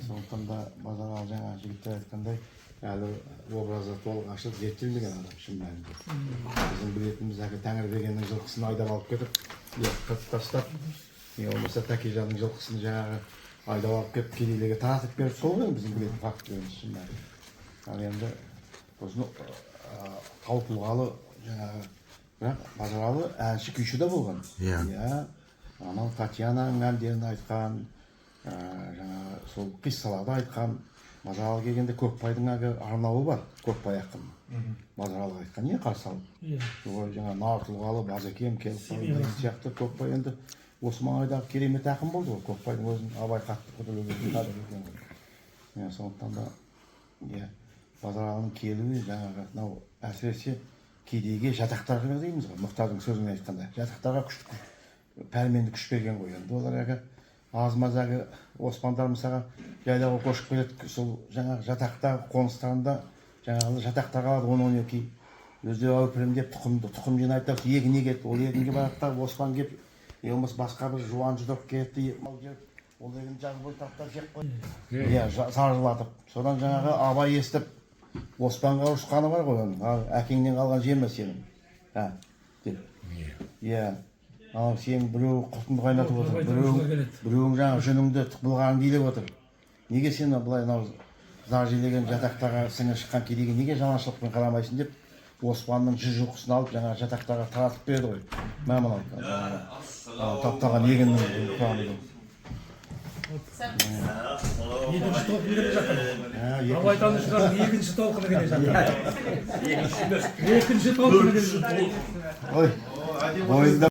Сондықтан да Базаралы, жаңа жігіттер айтқандай, әлі образы толық ашылып зерттелмеген адам шын мәнінде. Біздің білетініміз, әлгі Тәңірбергеннің жылқысын айдап алып кетіп, не қырып тастап, не болмаса Тәкежанның жылқысын жаңағы айдап алып келіп, кедейлерге таратып беріп, сол ғой енді біздің білетін фактілеріміз шын мәнінде. Ал енді сосын тау тұлғалы жаңағы, бірақ Базаралы әнші, күйші де болған. Иә. Иә, анау Татьянаның әндерін айтқан, жаңағы сол қиссаларды айтқан. Базаралы келгенде Көкбайдың әлгі арнауы бар, Көкбай ақын Базаралыға айтқан, не қарсы алып. Ой, жаңағы нар тұлғалы Базекем келіп қалды деген сияқты. Көкбай енді осы маңайдағы керемет ақын болды ғой. Көкбайдың өзін Абай қатты құдірлеген қадірлеген ғой. Иә, сондықтан да, иә, Базаралының келуі жаңағы мынау әсіресе кедейге, жатақтарға дейміз ғой, Мұхтардың сөзімен айтқанда, жатақтарға күш, пәрменді күш берген ғой. Енді олар әлгі аз маз әлгі оспандар, мысалға, жайлауға көшіп келеді, сол жаңағы жатақтағы қоныстарында жаңағы жатақтар қалады 10-12, өздері әупірімдеп тұқым жинайды да егін егеді. Ол егінге барады да, Оспан келіп, не болмаса басқа бір жуан жұдырық келеді де, мал келіп, ол егінді жаз бойы таптап жеп қойды, иә, сарылатып. Содан жаңағы Абай естіп, Оспанға ұрысқаны бар ғой оның: «Ал, әкеңнен қалған жер ме сенің, ә?» деп. Иә, анау сен біреу құртыңды қайнатып отыр, біреу, біреуің жаңағы жүніңді, былғарыңды илеп отыр, неге сен былай анау зар желеген жатақтарға, сіңір шыққан кедейге неге жанашырлықпен қарамайсың?» деп, Оспанның 100 жылқысын алып, жаңағы жатақтарға таратып береді ғой. Мә, мынау жаңағы таптаған егіннің құрамы. Екінші толқын келе жатыр. Ә, Абайтанушылардың екінші толқыны келе жатыр. Екінші толқыны келе жатыр. Ой, бойында.